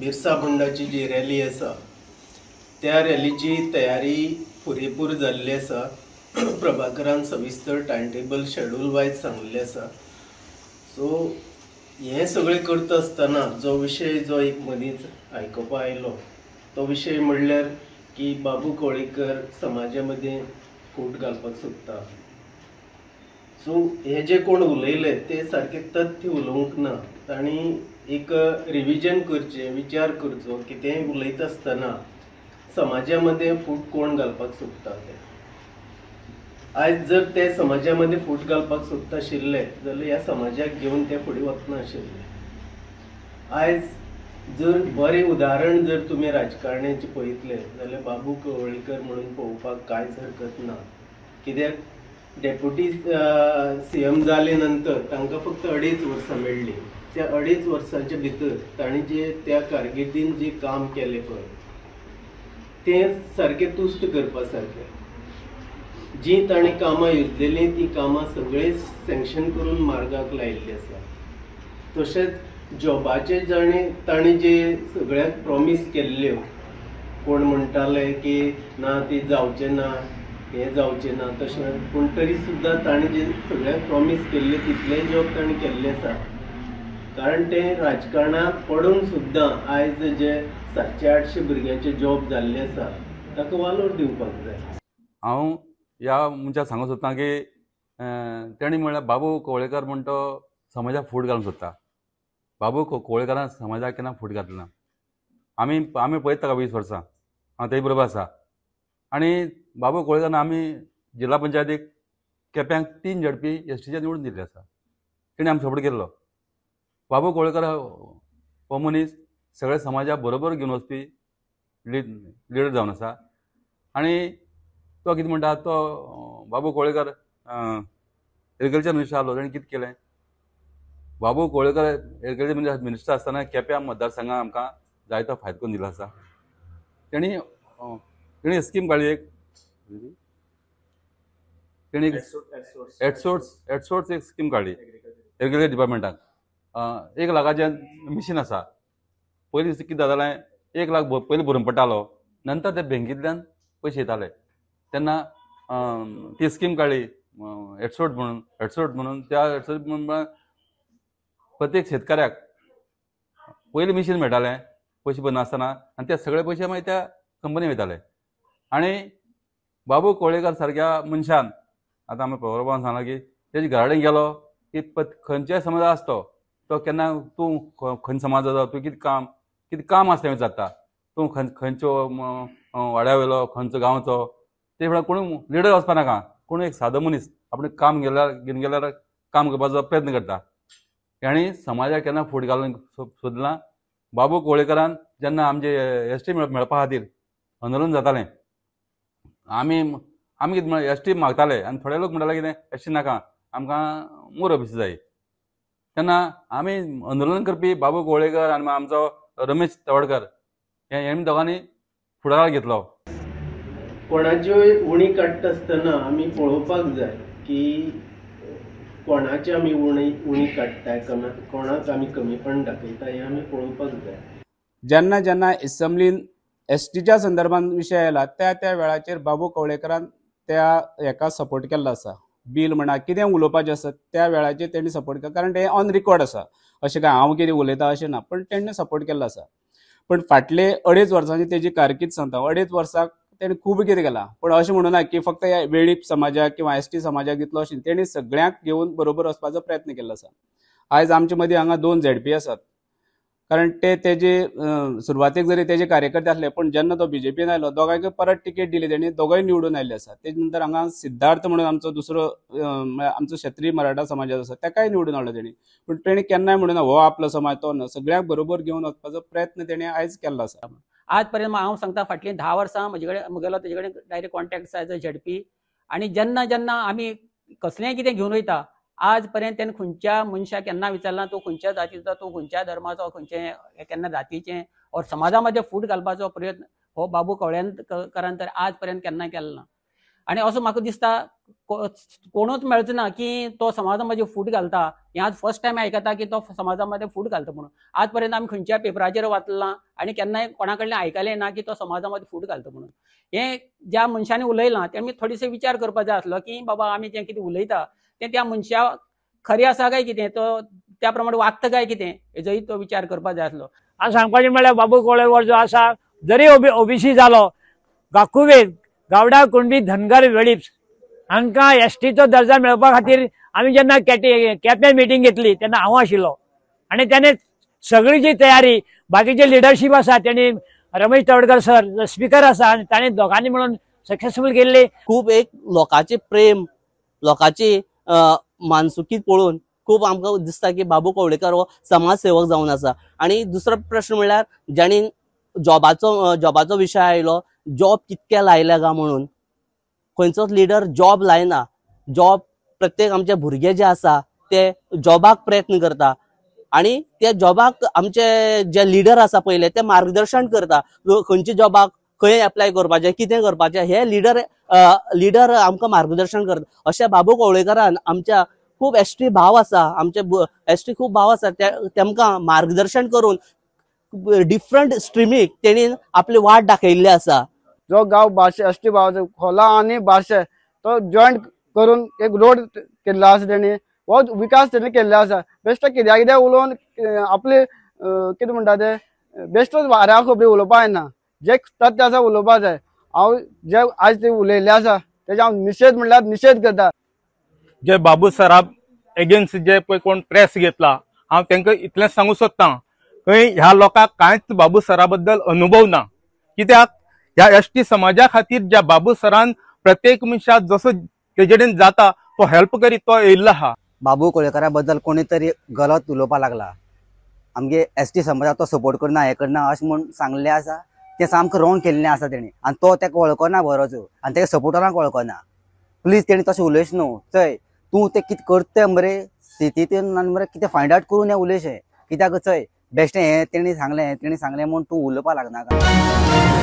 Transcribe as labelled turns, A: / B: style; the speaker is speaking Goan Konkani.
A: बिरसा मुंडाची जी रॅली आसा त्या रॅलीची तयारी पुरेपूर जाल्ली आसा. प्रभाकरान सविस्तर टायम टेबल शेड्यूल वायज सांगिल्लें आसा. सो हें सगळें करता आसतना जो विशय जो एक मदींच आयकुपा आयलो तो विशय म्हणल्यार की बाबू कवळेकर समाजा मदीं फूट घालपाक सोदता. सो हे जे कोण उलयले ते सारके तथ्य उलोवंक ना. तांणी एक रिविजन करचें, विचार करचो की ते उलयता आसतना समाजा मदीं फूट कोण घालपाक सोदता ते. आयज जर ते समाजा मदीं फूट घालपाक सोदता आशिल्ले जाल्यार ह्या समाजाक घेवन ते फुडें वतना आशिल्ले. आयज जर बरें उदाहरण जर तुमी राजकारण्याचें पळयतले जाल्यार बाबू कवळेकर म्हणून पळोवपाक कांयच हरकत ना. कित्याक डेप्युटी सीएम जाले नंतर तांकां फक्त 2.5 वर्सां मेळ्ळीं. त्या 2.5 वर्सांच्या भितर तांणी जे त्या कारकिर्दीन जे काम केलें पळय तें सारकें तुस्त करपा सारकें. जी ताणें कामां योजलेलीं तीं कामां सगळें सँक्शन करून मार्गाक लायिल्लीं आसा. तशेंच जॉबाचे जाणें ताणें जे सगळ्यांक प्रॉमीस केल्ल्यो, कोण म्हणटाले की ना ती जावचें ना, हें जावचें ना, तशें पूण तरी सुद्दां ताणें जे सगळ्यांक प्रॉमीस केल्लें तितलेंय जॉब ताणें केल्लें आसा. कारण ते राजकारणांत पडून सुद्दां आयज जे 700-800 भुरग्यांचे जॉब जाल्ले आसा ताका वालोर दिवपाक जाय.
B: हांव ह्या मनशाक सांगूंक सोदता की तेणी म्हणल्यार बाबू कवळेकर म्हण तो समाजाक फूट घालूंक सोदता. बाबू कवळेकरान समाजाक केन्ना फूट घातली ना. आमी आमी पळयता ताका 20 वर्सां हांव तेजे बरोबर आसा. आनी बाबू कवळेकरान आमी जिल्हा पंचायतीक केप्यांक 3 झडपी एसटीचे निवडून दिल्ले आसा. तेणी आमी सपोर्ट केल्लो. बाबू कवळेकर हो मनीस सगळ्या समाजा बरोबर घेवन वचपी लिडर जावन आसा. आनी तो कितें म्हणटा, तो बाबू कवळेकर एग्रीकल्चर मिनिस्टर आसलो, ताणें कितें केलें? बाबू कवळेकर एग्रीकल्चर मिनिस्टर आसतना केप्यां मतदारसंघात आमकां जायतो फायदो करून दिलो आसा. तेणी तेणी स्कीम काडली एक, तेणी एडसोर्स एक स्कीम काडली एग्रीकल्चर डिपार्टमेंटाक. 1 लाखाचें मिशीन आसा. पयलीं कितें जातालें, 1 लाख पयलीं भरून पडटालो, नंतर ते बँकेंतल्यान पयशे येताले. तेन्ना ती स्कीम काडली एडसोर्ट म्हणून, एडसोर्ट म्हणून त्या एडसोर्ट म्हणून प्रत्येक शेतकऱ्याक पयलीं मिशीन मेळटालें पयशे भरनासतना, आनी ते सगळे पयशे मागीर त्या कंपनी वयताले. आनी बाबू कवळेकर सारक्या मनशान आतां आमी प्रभावान सांगलां की तेजे घरा कडेन गेलो की खंयच्याय समाजा आसतो तो केन्ना तूं खंय समाजाचो, तूं कितें काम कितें काम आसा तें विचारता, तूं खंयचो वाड्या वयलो, खंयचो गांवचो, ते फुडें कोण लिडर वचपा नाका. कोण एक सादो मनीस आपणें काम गेल्यार घेवन गेल्यार काम करपाचो प्रयत्न करता. आनी समाजाक केन्ना फूट घालूंक सोदना. बाबू कवळेकरान जेन्ना आमचे एसटी मेळपा खातीर आंदोलन जातालें, आमी आमी कितें म्हणल्यार एसटी मागताले आनी थोडे लोक म्हणटाले कितें एसटी नाका, आमकां मोर ऑफिस जाय. तेन्ना आमी आंदोलन करपी बाबू कवळेकर आनी आमचो रमेश तवडकर हे दोगांनी फुडाकार घेतलो.
A: कोणाच्योय उणी काडटा आसतना आमी पळोवपाक जाय की कोणाचे आमी उणी काडटाय, कोणाक आमी कमीपण दाखयता हें आमी पळोवपाक जाय.
C: जेन्ना जेन्ना एसेंब्लीन एसटीच्या संदर्भात विशय आयला त्या त्या वेळाचेर बाबू कवळेकरान त्या हेका सपोर्ट केल्लो आसा. बील म्हणा कितें उलोवपाचें आसा त्या वेळाचेर तेणी सपोर्ट केला, कारण तें ऑन रिकॉर्ड आसा. अशें काय हांव कितें उलयता अशें ना, पण तेणी सपोर्ट केल्लो आसा. पण फाटले 2.5 वर्सांची तेजी कारकीर्द सांगता, 2.5 वर्साक तेणी खूब कितें केलां. पण अशें म्हणूं ना की फक्त ह्या वेळीप समाजाक किंवा एसटी समाजाक दितलो अशें, तेणी सगळ्यांक घेवन बरोबर वचपाचो प्रयत्न केल्लो आसा. आयज आमचे मदीं हांगा 2 झेडपी आसात, कारण ते तेजे सुरवातेक जरी तेजे कार्यकर्ते आसले, पण जेन्ना तो बीजेपीन आयलो दोगांयकय परत तिकेट दिली तेणी, दोगांय निवडून आयिल्ले आसा. तेजे नंतर हांगा सिद्धार्थ म्हणून आमचो दुसरो आमचो क्षत्रीय मराठा समाजाचो आसा, ताकाय निवडून हाडलो तेणी. पूण तेणी केन्नाय म्हणून हो आपलो समाज तो ना, सगळ्यांक बरोबर घेवन वचपाचो प्रयत्न तेणी आयज केल्लो आसा.
D: आज पर्यंत हांव सांगता फाटलीं 10 वर्सां म्हजे कडेन म्हगेलो तेजे कडेन डायरेक्ट कॉन्टेक्ट आसा झेडपी. आनी जेन्ना जेन्ना आमी कसलेंय कितें घेवन वयता आज पर्यंत तेणें खंयच्या मनशाक केन्ना विचारलां तूं खंयच्या जातीचो, तूं खंयच्या धर्माचो, खंयचे केन्ना जातीचें और समाजा मदें फूट घालपाचो प्रयत्न हो बाबू कवळेकरान तर आज पर्यंत केन्ना केलो ना. आनी असो म्हाका दिसता कोणूच मेळचो ना की तो समाजा मदीं फूट घालता. हें आज फर्स्ट टायम आयकता की तो समाजा मदीं फूट घालता म्हणून. आज पर्यंत आमी खंयच्या पेपराचेर वाचलां आनी केन्नाय कोणा कडल्यान आयकलें ना की तो समाजा मदीं फूट घालता म्हणून. हें ज्या मनशांनी उलयलां तेमी थोडेशे विचार करपाक जाय आसलो की बाबा आमी जें कितें उलयता तें त्या मनशा खरें आसा काय कितें, तो त्या प्रमाणे वागता काय कितें, हेजोय तो विचार करपाक जाय आसलो.
E: आज सांगपाचें म्हणल्यार बाबू कवळेकर जो आसा जरी ओबीसी जालो, गाकुवेत गावडा कुणबी धनगर वेळीप हांकां एसटीचो दर्जा मेळोवपा खातीर आमी जेन्ना केपें मिटींग घेतली तेन्ना हांव आशिल्लो आनी तेणें सगळी जी तयारी बाकीचे लिडरशीप आसा तेणी रमेश तवडकर सर स्पिकर आसा आनी ताणें दोगांनी म्हणून सक्सेसफूल केल्ली.
F: खूब एक लोकांचे प्रेम, लोकांची मानसुकी पळोवन खूब आमकां दिसता की बाबू कवळेकर हो समाजसेवक जावन आसा. आनी दुसरो प्रश्न म्हणल्यार जाणी जॉबाचो विशय आयलो, जॉब कितके लायले गा म्हणून खंयचोच लिडर जॉब लायना. जॉब प्रत्येक आमचे भुरगे जे आसा ते जॉबाक प्रयत्न करता आनी त्या जॉबाक आमचे जे लिडर आसा पयले ते मार्गदर्शन करता, खंयच्या जॉबाक खंय एप्लाय करपाचें, कितें करपाचें, हे लिडर आमकां मार्गदर्शन करता. अशें बाबू कवळेकरान आमच्या खूब एसटी भाव आसा, आमचे एसटी खूब भाव आसा, तेमकां मार्गदर्शन करून डिफरंट स्ट्रिमीक तेणी आपली वाट दाखयल्ली आसा.
G: जो गांव बार्शे एसटी भावाचो खोला आनी बार्शे तो जॉयंट करून एक रोड केल्लो आसा तेणी, हो विकास तेणी केल्लो आसा. बेश्टो कित्याक कितें उलोवन आपले कितें म्हणटा ते बेश्टोच वाऱ्या खबरी उलोवपा जायना, जे तथ्य आसा उलोवपा जाय. हांव जे आज ते उलयल्ले आसा तेजे हांव निशेध म्हणल्यार निशेध करता.
H: जे बाबू सराब एगेन्स्ट जे पळय कोण प्रेस घेतला, हांव तांकां इतलेंच सांगूंक सोदतां खंय ह्या लोकांक कांयच बाबू सरा बद्दल अनुभव ना. कित्याक ह्या एसटी समाजा खातीर ज्या बाबू सरान प्रत्येक मनशाक जसो तेजे कडेन जाता तो हेल्प करीत तो येयल्लो आहा.
I: बाबू कवळेकरा बद्दल कोणी तरी गलत उलोवपाक लागला, आमगे एसटी समाजाक तो सपोर्ट करना हें करना अशें म्हूण सांगलें आसा, तें सामकें रोंग केल्लें आसा तेणी आनी तो तेका वळखना बरोचो आनी तेका सपोर्टरांक वळखना. प्लीज तेणी तशें उलयचें न्हू. चय तूं तें कितें करता मरे स्थितीन आनी मरे कितें फायंड आवट करून हें उलयचें, कित्याक चय बेश्टें हें तेणी सांगलें हें तेणी सांगलें म्हूण तूं उलोवपाक लागनाका.